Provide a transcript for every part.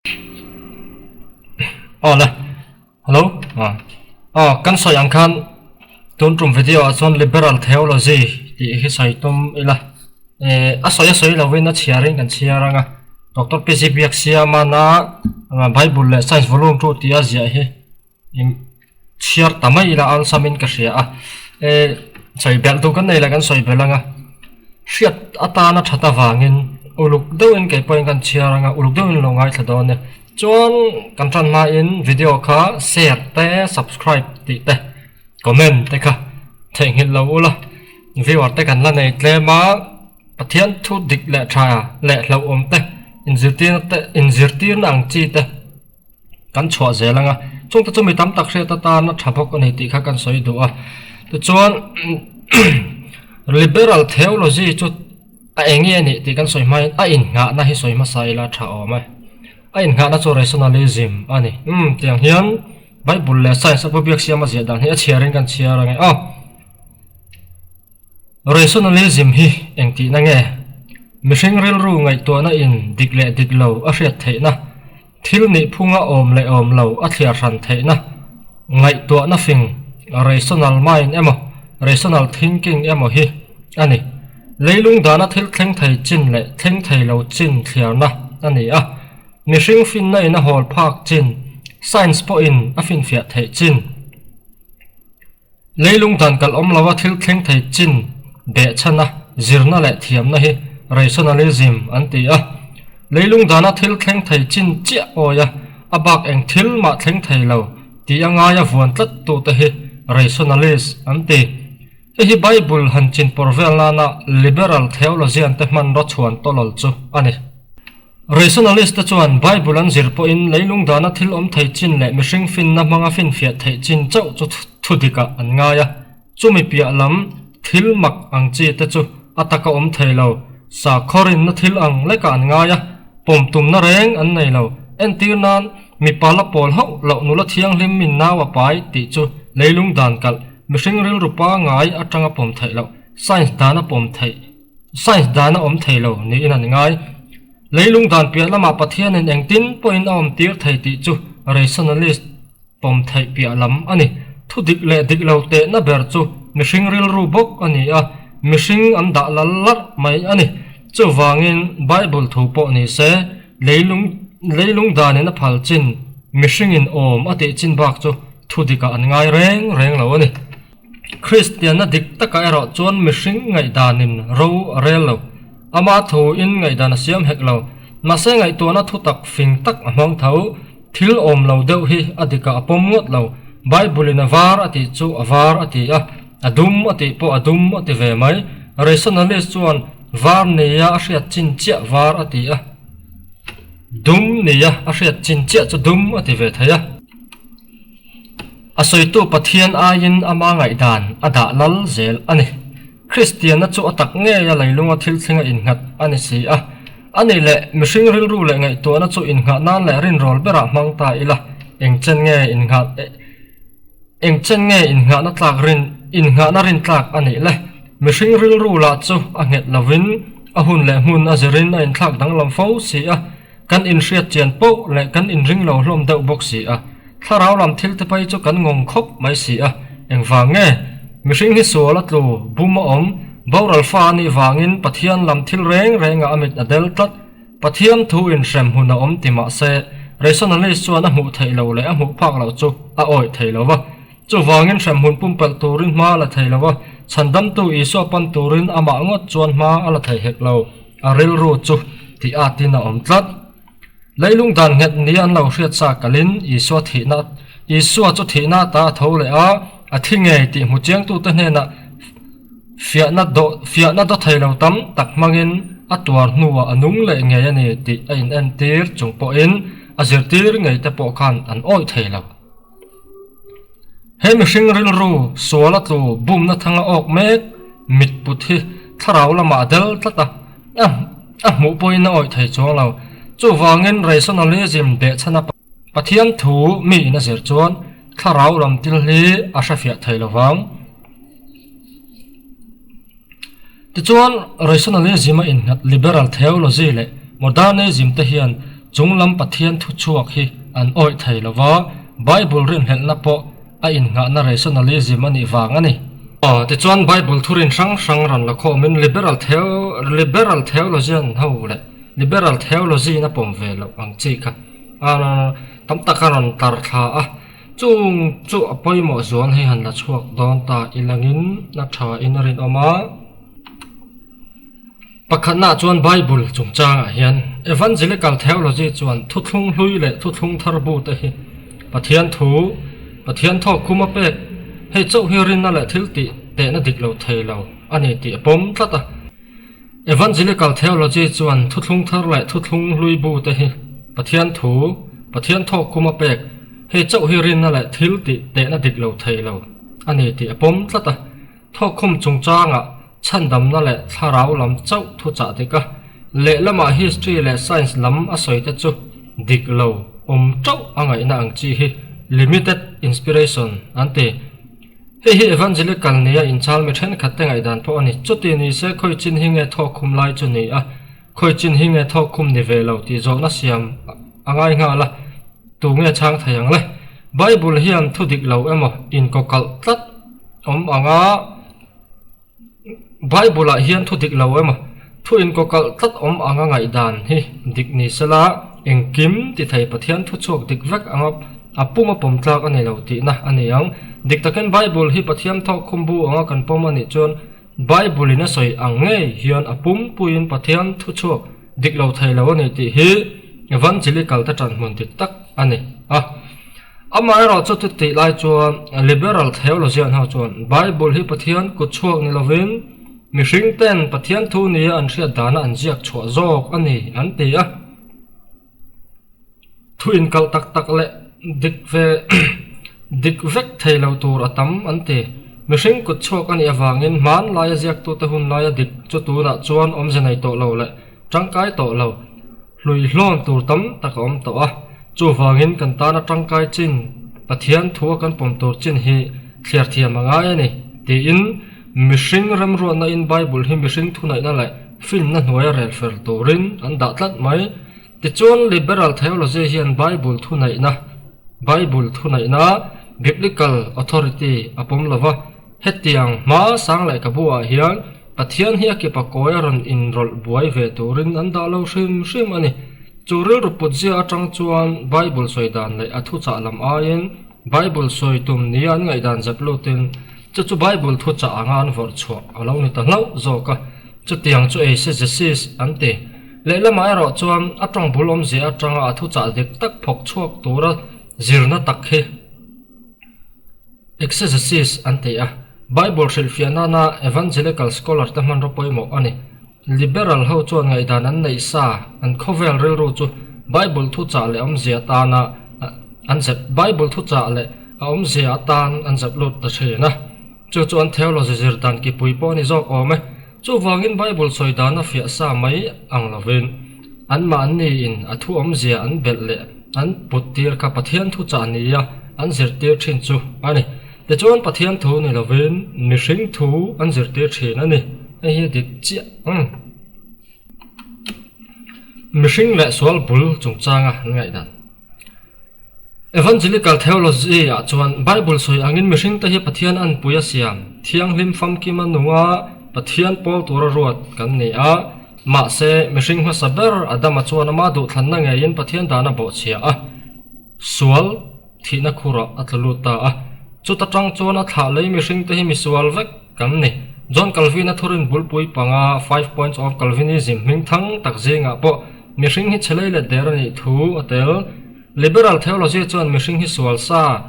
Aw le hello ah aw kan sawi ang khan tun tum video ah chuan liberal theology tih hi sawi tum ila eh a sawi a sawi lovin a chhiar in kan chhiar ang a Doctor P C Biaksiamana bible leh science volume 2 tih a ziah hi. Chhiar ta mai ila awlsam in ka hria a, e sawi belh tur kan nei la kan sawi belh ang a, hriat atana that avangin uluk deuhin kei pawhin kan chhiar ang a, uluk deuhin lo ngaithla dawn e. Chuan kan tan hmain video kha share te subscribe tih te comment te kha theihnghilh lo ula, viewer te kan la nei tlem a, Pathian thu dik leh tha leh hlauhawm te inzirtirna te inzirtirna ang chi te. Kan chhuah zel ang a, chungte chu mi tam tak hriat atan a tha bawk a ni tih kha kan sawi duh a. Tichuan liberal theology chu a eng nge a nih tih kan sawi hmain a innghahna hi sawi hmasa ila a tha awm e. A innghahna chu rationalism a ni. Umm tiang hian Bible leh science a pu biak siama ziah dan hi a chhiarin kan chhiar ang e aw. Rationalism hi engtihna nge? Mihring rilru ngaihtuahna in dik leh dik lo a hriat theihna, thil nih phunga awm leh awm lo a thliar hran theihna, ngaihtuahna fing, rational mind emaw rational thinking emaw hi a ni. Leilung dana thil thleng thei chin leh thleng thei lo chin thliarna a ni a. Mihring finna in a hawl phak chin, science pawhin a finfiah theih chin. Leilung dan kalh awm lova thil thleng thei chin behchhana zirna leh thiamna hi rationalism an ti a. Leilung dana thil thleng thei chin chiah awia a bak eng thil mah thleng thei lo tih a ngaia vuan tlat tute hi rationalist an ti. Hei hi Bible han chin pawr vel nana liberal theologian te hmanraw chhuan tawlawl chu a ni. Rationalist te chuan Bible an zir pawhin leilung dana thil awm thei chin leh mihring finna hmanga finfiah theih chin chauh chu thu dikah an ngai a. Chumi piah lam thil mak ang chi te chu a taka awm thei lo, sakhaw rinna thil ang lekah an ngai a, pawm tumna reng an nei lo. Entir nan, mipa la pawl hauh loh nula thianghlim min nau a pai tih chu leilung dan kalh mihring rilru pangngai atanga pawm theih loh, science dana pawm theih. Science dan a awm thei lo niin an ngai. Leilung dan piah lamah Pathianin engtin pawhin a awm tir thei tih chu rationalist pawm theih piah lam a ni. Thu dik leh dik lo tehna ber chu mihring rilru bawk a ni a, mihring an dah lal larh mai a ni. Chuvangin Bible thu pawh ni se, leilung leilung danin a phal chin, mihringin awm a tih chin bak chu thu dikah an ngai reng reng lo a ni. Kristianna dik takah erawh chuan mihring ngaihdanin ro a rel lo. Ama thuin ngaihdan a siam hek lo. Mahse ngaihtuahna thu tak fing tak a hmang tho. Thil awm lo deuh hi a dikah a pawm ngawt lo. Bible-in a var a tih chu a var a ti a, a dum a tih pawh a dum a ti ve mai. Rationalist chuan var nia a hriat chin chiah var a ti a, dum nia a hriat chin chiah chu dum a ti ve thei a. A sawitu Pathian aiin ama ngaihdan a dah lal zel a ni. Kristianna chu a tak ngei a leilunga thil thlenga innghat a ni si a. A nih leh, mihring rilru leh ngaihtuahna chu inngah nan leh rinrawl berah hmang ta ila, eng chen nge inngah eng chen nge inngahna tlak rin inngahna rin tlak a nih le? Mihring rilru lah chu a nghet lovin a hun leh hmun a zirin a inthlak danglam fo si a. Kan inhriat chian poh leh kan inring lo hlawm deuh bawk si a, thlarau lam thil te phei chu kan ngawng khawp mai si a, engvang nge? Mihring hi sual a tlu, bum a awm, boral fa a nih vangin Pathian lam thil reng rengah a mit a del tlat. Pathian thu inhrem hun a awm ti mah se, rationalist chuan a hmuh theih loh leh a hmuh phak loh chu a awih thei lo va. Chuvangin hremhmun pumpelh turin hma a la thei lo a, chhandamtu Isua pan turin amah ngawt chuan hma a la thei hek lo. A rilru chu tih atin a awm tlat. Leilung dan nghet ni an lo hriat sa kalin Isua thihna Isua chu thihna ata a tho leh a, a thi ngei tih hmu chiangtute hnenah fiahna daw fiahna daw thei lo tam tak hmangin a tuar hnuah a nung leh ngei a ni tih a inentir chung pawhin a zirtir ngeite pawh khan an awih thei lo. He mihring rilru sual a tlu bumna thanga awk mek mit put hi thlarau lamah a del tlat a, a hmuh pawhin a awih thei chuang lo. Chuvangin rationalism behchhana Pathian thu mi in a zir chuan thlarau lam thil hi a hrefiah thei lo vang. Tichuan, rationalism a innghat liberal theology leh modernism te hian. Chunglam Pathian thuchhuak hi an awih thei lo va, Bible rinhlelhna pawh a innghahna rationalism a nih vang a ni. Tichuan Bible thurin hrang hrang rawn la khawmin liberal liberal theologian ho leh liberal theology in a pawm ve loh ang chi kha tam tak a rawn tar thla a. Chung chu a pawimawh zual hei han la chhuak dawn ta ilangin a tha in a rinawm a. Pakhatnaah chuan Bible chungchangah hian Evangelical theology chuan thuthlung hlui leh thuthlung thar bu te hi Pathian thu, Pathian thawk khum a pek, hei chauh hi rinna leh thil tih tehna dik lo thei lo a ni tih a pawm tlat a. Evangelical theology chuan thuthlung thar leh thuthlung hlui bu te hi Pathian thu, Pathian thawk khum a pek, hei chauh hi rinna leh thil tih tehna dik lo thei lo a ni tih a pawm tlat a. Thawkkhum chungchangah chhandamna leh thlarau lam chauh thuchah dik a, lehlamah history leh science lam a sawi te chu dik lo awm tauh a ngaihna ang chi hi limited inspiration an ti. Hei hi evangelical nia inchal mi thenkhat te ngaihdan pawh a ni. Chuti ni se khawi chin hi nge thawkkhum lai chu ni a, khawi chin hi nge thawkkhum ni ve lo tih zawhna siam a ngai nghal a, tu nge chhang thei ang le? Bible hian thu dik lo emaw inkawkalh tlat awm ang a, Bible ah hian thu dik lo emaw thu inkawkalh tlat awm ang a ngaihdan hi dik ni sela engkim ti thei Pathian thu chhuak dik vek anga a pum a pawm tlak a ni lo tihna a ni ang. Dik takin Bible hi Pathian thawk khumbu anga kan pawm a nih chuan Bible in a sawi ang ngei hian a pumpuiin Pathian thu chhuak dik lo thei lo a ni tih hi Evangelical te ṭan hmun dik tak a ni a. Amaherawh chu chutih lai chuan Liberal theologian ho chuan Bible hi Pathian kut chhuak ni lovin mihring ten Pathian thu nia an hriat dana an ziak chhuah zawk a ni an ti a. Thu inkalh tak tak leh dik ve dik vek thei lo tur a tam an ti. Mihring kut chhuak a nih avangin hmanlaia ziaktute hun laia dik chu tunah chuan awmze nei tawh lo leh tangkai tawh lo. Hlui hlawn tur tam tak a awm tawh a, chuvangin kan tana tangkai chin, Pathian thua kan pawm tur chin hi thliar thiam a ngai a ni, tiin mihring remruatna in Bible hi mihring thunaihna leh finna hnuaia rel fel turin an dah tlat mai. Tichuan Liberal theology hian Bible thunaihna, Bible thunaihna, Biblical authority, a pawm lo va, Hetiang hma sang leh ka buah hian Pathian hi a kipa kawi a rawn inrawlh buai ve turin an dah lo hrim hrim a ni. Chu rilru putzia atang chuan Bible sawi dan leh a thuchah lam aiin Bible sawi tum nia an ngaihdan zep lutin chu chu Bible thuchah anga an vawrh chhuah a lo ni ta hlauh zawk a, chutiang chu eisegesis an ti. Lehlamah erawh chuan a tawng bul awmzia atanga a thuchah dik tak phawk chhuak tura zirna tak hi Exegesis an ti a, Bible hrilhfiah nana Evangelical scholar te hmanraw pawimawh a ni. Liberal ho chuan ngaihdan an neih sa, an khawvel rilru chu Bible thuchah leh awmzia atana an zep Bible thuchah leh a awmzia atan an zep lut ta thin a. Chu chu an theology zir dan kipui pawh a ni zawk awm e. Chuvangin Bible sawi dan a fiah sa mai ang lovin anmahniin a thu awmzia an belh leh an put tir kha Pathian thuchah nia an zirtir thin chu a ni. Tichuan Pathian thu ni lovin mihring thu an zirtir thin a ni. Hei hi dik chiah ang. Mihring leh sual bul chungchanga an ngaihdan. Evangelical theology ah chuan Bible sawi angin mihringte hi Pathian anpui a siam, thianghlim famkima nunga Pathian pawl tura ruat kan ni a. Mahse, mihring hmasa ber Adama chuan ama duhthlanna ngeiin Pathian dana bawhchhia a, sual thihna khurah a tla lut ta a. Chuta tang chuan a thlah lei mihringte hi misual vek kan ni. John Calvin-a thurin bulpui panga, Five Points of Calvinism, hmingthang tak zingah pawh Mihring hi chhelei leh der a nih thu a tel. Liberal theology chuan mihring hi sual sa,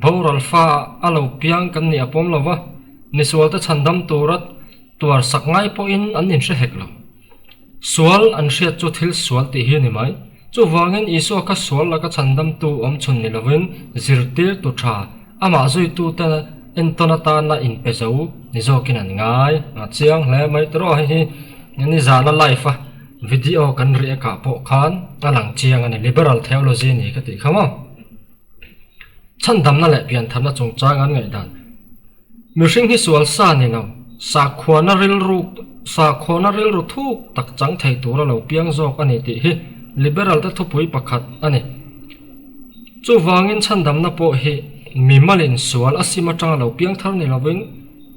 boral fa a lo piang kan nih a pawm lo va, misualte chhandam tura tuar sak ngai pawhin an inhre hek lo. Sual an hriat chu thil sual tih hi a ni mai. Chuvangin Isua kha sual laka chhandamtu awm chhun ni lovin zirtirtu tha, amah zuitute entawn atana inpe zo ni zawkin an ngai. A chiang hle mai tiraw hei hi nizana live a. Video kan react ah pawh khan a lang chiang a ni, liberal theology ni ka tih kha maw. Chhandamna leh piantharna chungchang an ngaihdan. Mihring hi sual sa ni lo, sakhuana rilru sakhuana rilru thuk tak chang thei tura lo piang zawk a ni tih hi. Liberal te thupui pakhat a ni. Chuvangin chhandamna pawh hi mimal insual a sim atanga lo piangthar ni lovin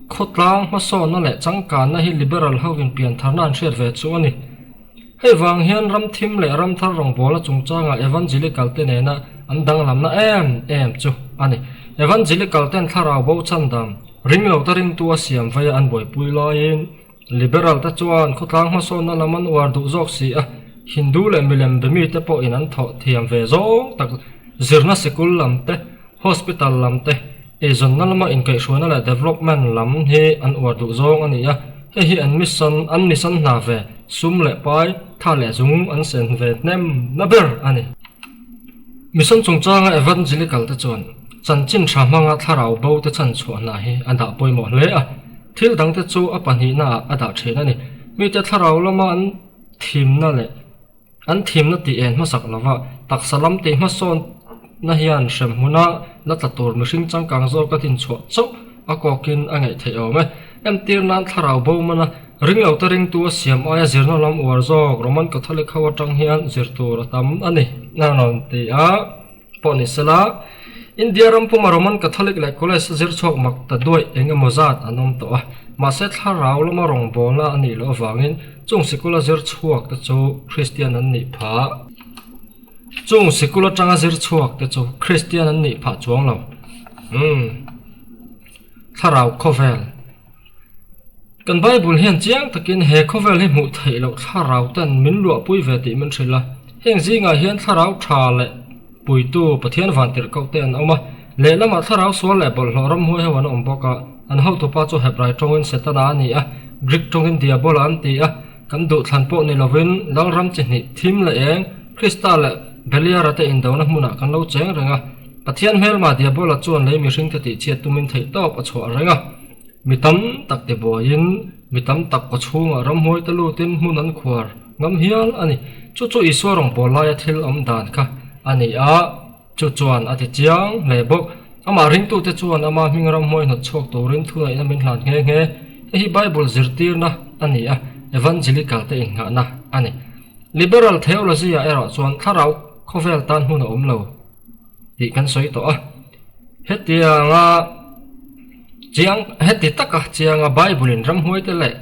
khawtlang hmasawnna leh changkanna hi Liberal hovin piantharna an hriat ve chu a ni. Hei vang hian ram thim leh ram thar rawngbawla chungchanga Evangelical te nena an danglamna em em chu a ni. Evangelical ten thlarau bo chhandam ringlo te ringtu a siam veia an buaipui laiin Liberal te chuan khawtlang hmasawnna lam an uar duh zawk si a, Hindu leh milem be mite pawhin an thawh thiam ve zawng tak zirna sikul lam te, Hospital lam te, eizawnna lama inkaihhruaina leh development lam hi an uar duh zawng a ni a, hei hi an mission, an mission hna ve, sum leh pai, tha leh zung an sen ve hnem na ber a ni. Mission chungchanga Evangelical te chuan chanchin tha hmanga thlarau bo te chhanchhuah hna hi a dah pawimawh hle a, thil dangte chu a pahnihnaah a dah thin a ni. Mite thlarau lama an thimna leh. An thimna tih en hmasak lova taksa lam tih hmasawnna hian hrem hmuna la tla tur mihring changkang zawk a dinchhuah chauh a kawkin a ngaih theih awm e. Entir nan thlarau bo mana ringlo te ringtu a siam aia zirna lam uar zawk Roman Catholic ho atang hian zir tur a tam a ni a rawn ti a. Pawh ni sela, India ram puma Roman Catholic leh College a zir chhuak mak ta duaih eng emaw zat an awm tawh a, mahse thlarau lama rawngbawlna a nih loh avangin chung sikul a zir chhuak te chu Kristian an nih phah. Chung sikul atanga zir chhuak te chu Kristian an nih phah chuang lo. Umm. Thlarau khawvel. Kan Bible hian chiang takin he khawvel hi hmuh theih loh thlarau ten min luahpui ve tih min hrilh a. Heng zingah hian thlarau tha leh puitu Pathian vantirhkoh te an awm a, lehlamah thlarau sual leh bawlhhlawh ramhuai ho an awm bawk a. An hotupa chu Hebrai tawngin Setana a ni a, Greek tawngin Diabola an ti a. Kan duhthlan pawh ni lovin Lalram chi hnih thim leh eng, Krista leh Beliara te indona hmunah kan lo cheng reng a. Pathian hmelma Diabola chuan lei mihringte tihchhiat tumin theihtawp a chhuah reng a. Mi tam tak ti buaiin, mi tam tak kaw chhungah ramhuai te lutin hmun an khuar ngam hial a ni. Chu chu Isua rawngbâwl laia thil awm dan kha a ni a, chu chuan a ti chiang hle bawk. Amah ringtute chuan ama hming ramhuai hnawt chhuak turin thuneihna min hlan nghe nghe. Hei hi Bible zirtirna a ni a, Evangelical te innghahna a ni. Liberal theology-ah erawh chuan thlarau khawvel tan hmun a awm lo. tih kan sawi tawh a, hetianga chiang heti taka chianga Bible in ramhuai te leh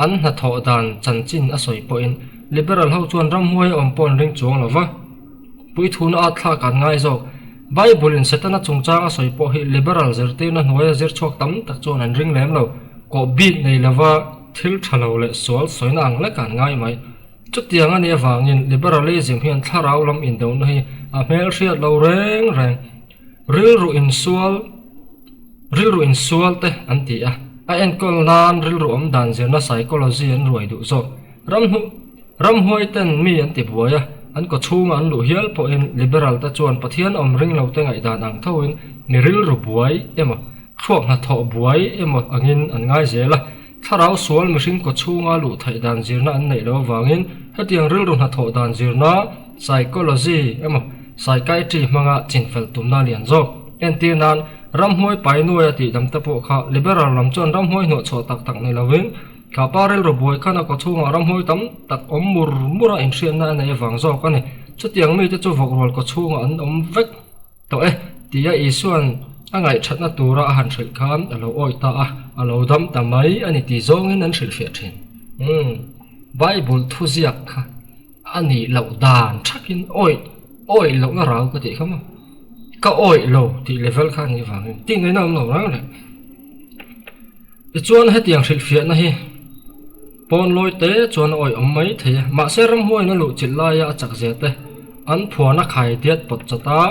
an hnathawh dan chanchin a sawi pawhin Liberal ho chuan ramhuai a awm pawh an ring chuang lo va, puithuna at thlak an ngai zawk. Bible in Setana chungchang a sawi pawh hi Liberal zirtirna hnuaia zir chhuak tam tak chuan an ring lem lo, kawh bik nei lova thil tha lo leh sual sawina ang lek an ngai mai. Chutiang a nih avangin liberalism hian thlarau lam indohna hi a hmelhriat lo reng reng. Rilru insual rilru insual te an ti a, a enkawl nan rilru awm dan zirna psychology an ruai duh zawk. Ramhnu ramhuai ten mi an ti buai a, an kaw chhunga an luh hial pawhin liberal te chuan Pathian awm ring lo te ngaihdan ang thoin mi rilru buai emaw thluak hnathawh buai emaw angin an ngai zel a. Thlarau sual mihring kaw chhunga luh theih dan zirna an neih loh avangin hetiang rilru hnathawh dan zirna, psychology, emaw psychiatry hmanga chinfel tumna lian zawk. Entir nan, ramhuai pai nuaia tihdam te pawh kha liberal lam chuan ramhuai hnawhchhuah tak tak ni lovin thlapa rilru buai khan a kaw chhungah ramhuai tam tak awm mur mura inhriatna a nei avang zawk a ni. Chutiang mite chu vawkrual kaw chhungah an awm vek. Tawh e, tia Isua'n a ngaihthatna tura a han hrilh khan a lo awih ta a, a lo dam ta mai a ni tih zawngin an hrilhfiah thin. Umm, Bible thuziak kha a nih loh dan thakin awih, awih lohna rau ka tih kha maw? Ka awih lo tih level kha a nih vangin tih ngaihna awm lo reng reng. Tichuan hetiang hrilhfiahna hi pawn lawi te chuan a awih awm mai thei a, mahse ramhuaiin a luh chilh laia a chak zia te, an phuan a khai diat pawt chat a,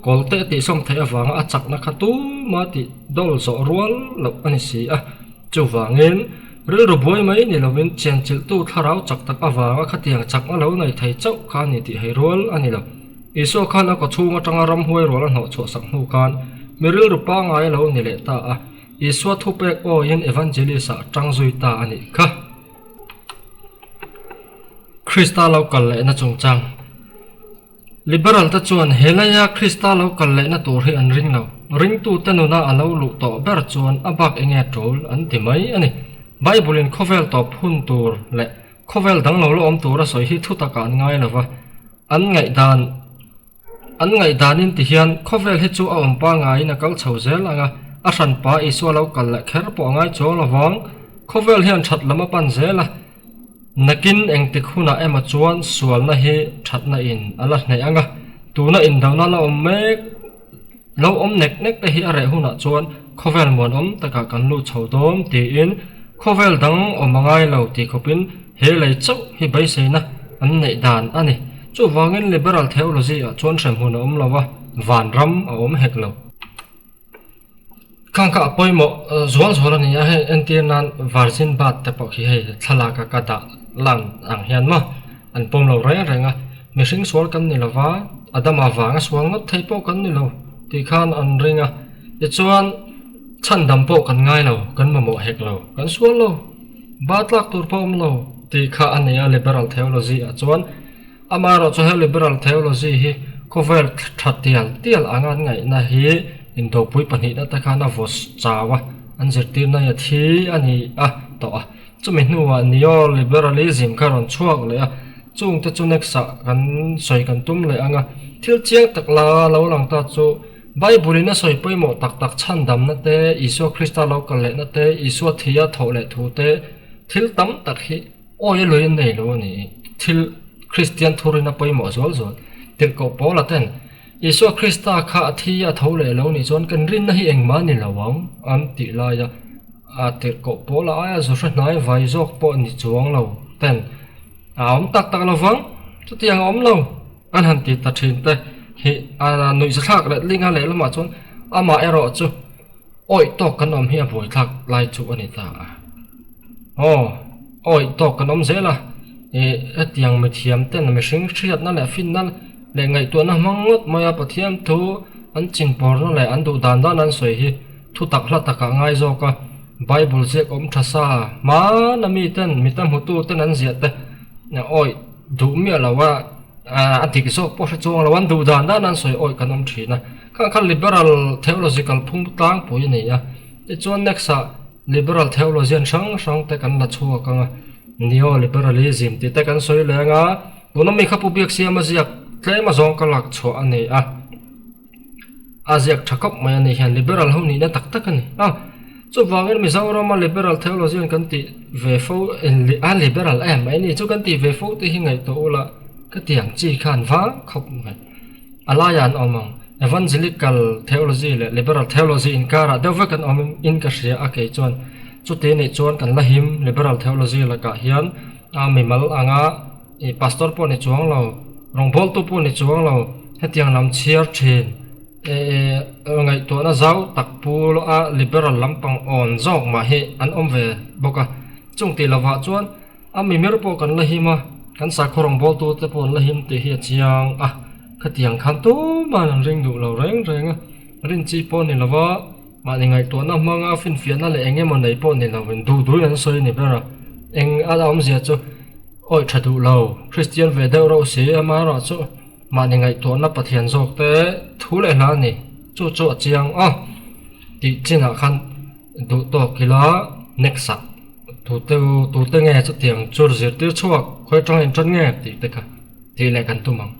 kawl te a tihsawm theih avanga a chakna kha tuma tih dawl zawh rual loh a ni si a. Chuvangin, rilru buai mai ni lovin chenchilhtu thlarau chak tak avanga khatiang chakna lo nei thei chauh kha a ni tih hei rual a ni lo. Isua khan a kawchhung atanga ramhuai rual a hnawh chhuah sak hnu khan mi rilru pangngai a lo ni leh ta a. Isua thupek awiin Evangelist ah tang zui ta a nih kha. Krista lo kal lehna chungchang. Liberal te chuan he laia Krista lo kal lehna tur hi an ring lo. Ringtute nuna a lo luh tawh ber chuan a bak enge tul an ti mai a ni. Bible in khawvel tawp hun tur leh khawvel dang lo la awm tura sawi hi thu takah an ngai lo va. An ngaihdan An ngaihdanin ti hian khawvel hi chu a awm pangaiin a kal chho zel ang a, a hranpa Isua lo kal leh kher pawh a ngai chuang lo vang. Khawvel hian that lam a pan zel a, nakin engtik hunah emaw chuan sualna hi thatna in a la hneh ang a, tuna indona la awm mek lo awm nek nek te hi a reh hunah chuan khawvel muanawm takah kan lut chho dawn tiin khawvel dang awm a ngai lo tih khawpin He lei chauh hi beiseina an neih dan a ni. Chuvangin liberal theology ah chuan hremhmun a awm lo a, vanram a awm hek lo. Khang kha a pawimawh zual zual a ni a, hei entir nan virgin birth te pawh khi hei thlalak a ka dah lan ang hian maw an pawm lo reng reng a, mihring sual kan ni lo va, Adama vanga sual ngawt thei pawh kan ni lo tih khan an ring a, tichuan chhandam pawh kan ngai lo, kan mamawh hek lo, kan sual lo. Ba tlak tur pawh awm lo tih kha a nei a liberal theology ah chuan. Amaherawhchu he liberal theology hi khawvel tha tial tial anga an ngaihna hi indopui pahnihna te khan a vaw chau a, an zirtirna hi a thi a ni a tawh a. Chumi hnuah neo-liberalism kha rawn chhuak leh a, chungte chu next ah kan sawi kan tum leh ang a. Thil chiang tak la lo lang ta chu Bible in a sawi pawimawh tak tak chhandamna te, Isua Krista lo kal lehna te, Isua thia thawh leh thu te, thil tam tak hi awi a lui an nei lo a ni. Thil Kristian thurin a pawimawh zual zual. Tirhkoh Paula ten, Isua Krista kha a thi a tho leh lo nih chuan kan rinna hi engmah a ni lo ang, an tih laia a tirhkoh Paula aia zu hre hnai vai zawk pawh ni chuang lo ten a awm tak tak lo vang, chutiang a awm lo. An han ti ta thin te hi a nuihzathlak leh ling a lehlamah chuan amah erawh chu awih tawk kan awm hi a buaithlak lai chu a ni ta a. Aw, awih tawk kan awm zel a, ih hetiang mithiam ten mihring hriatna leh finna leh ngaihtuahna hmang ngawt mai a Pathian thu an chinpawrna leh an duh dan dan an sawi hi thu tak hla takah ngai zawk a, Bible ziak awm tha sa hmana mi ten mita hmutu ten an ziah te awih duh miah lo a. A dik zawk pawh hre chuang lo, an duh dan dan an sawi awih kan awm thin a. Khang kha liberal theology kalphung tlangpui a ni a. Tichuan next ah liberal theologian hrang hrang te kan la chhuak ang a, neo-liberalism tih te kan sawi leh ang a, tuna mi kha Pu Biaksiama ziak tlem a zawng ka lak chhuah a ni a. A ziak tha khawp mai a ni hian liberal ho nihna tak tak a ni a. Chuvangin Mizorama liberal theologian kan tih ve fo a liberal em mai ni chu kan tih ve fo te hi ngaihtuah ula ka ti ang chi khan vang khawp mai. A laiah an awm ang evangelical theology leh liberal theology inkarah deuh vek an awm in ka hria a kei chuan chuti nih chuan kan la him liberal theology lakah hian a mimal anga Ih pastor pawh ni chuang lo, rawngbawltu pawh ni chuang lo, hetiang lam chhiar thin eh ngaihtuahna zau tak pu a liberal lampang awn zawk mah hi an awm ve bawk a. Chung tih lovah chuan a mimir pawh kan la him a, kan sakhaw rawngbawltu te pawh an la him tih hi a chiang a. Khatiang khan tuman an ring duh lo reng reng a, rin chi pawh ni lova mahni ngaihtuahna hmanga finfiahna leh eng emaw nei pawh ni lovin duh duhin an sawi a ni ber a, eng a awmzia chu. Awi tha duh lo, Kristian ve deuh reuh si amaherawh chu mahni ngaihtuahna Pathian zawk te thu leh hla a ni, chu chu a chiang a tih chinah khan duh tawk ila next ah tute tute nge chutiang chu zirtir chhuak khawi atanga intan nge tih te kha tih leh kan tum ang.